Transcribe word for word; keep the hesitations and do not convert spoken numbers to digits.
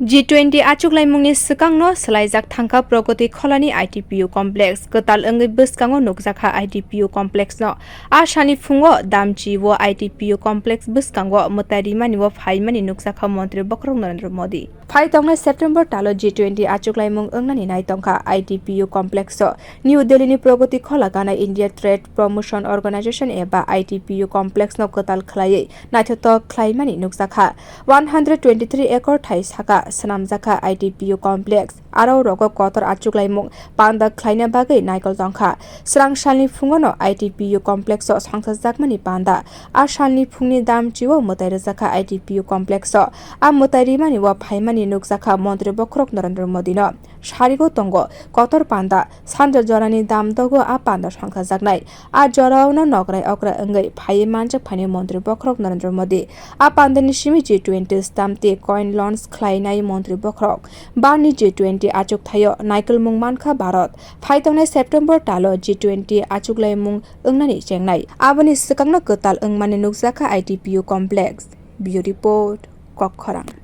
G twenty achuklaimungni swkangno swlaijak thangkha Pragati Kholani I T P U complex. Kwtal wngwi bwskango nukjakha I T P U complex no. A salni phungo Damchi o I T P U complex bwskango mwtai rimani o phaimani nukjakha Montri Bokhorok Narendra Modi. Phai tongnai September talo G twenty achuklaimung wngnani nai tongkha I T P U complex o. New Delhi ni Pragati Khola gana India Trade Promotion Organization eba I T P U complex no kwtal khlaiwi naithotok khlaimani nukjakha. One hundred twenty-three acre thai saka swnamjakha I T P U complex. Aro rogo kotor achuklaimung panda khlaina bagwi naikol tongkha. Srang salni phungono I T P U complex o songchajakmani panda. A salni phungni Damchi o mwtai rwjakha I T P U complex o. A mwtai rimani o phaimani nukjakha Montri Bokhorok Narendra Modi no. Sarigo tongo kotor panda, sanja jorani Damdogo a panda songchajaknai. A jorao no nokrai okra wngwi phaiwi manjak phani Montri Bokhorok Narendra Modi. A pandani simi G twenty stamp tei coin launch khlainai Montri Bokhorok. Barni G twenty achuk thaio naikolmung mankha Bharat. Phai tongnai September talo G twenty achuklaimung wngnani chengnai. Aboni swkangno kwtal wngmani nukjakha I T P U complex. Bureau Report, Kokkhorang.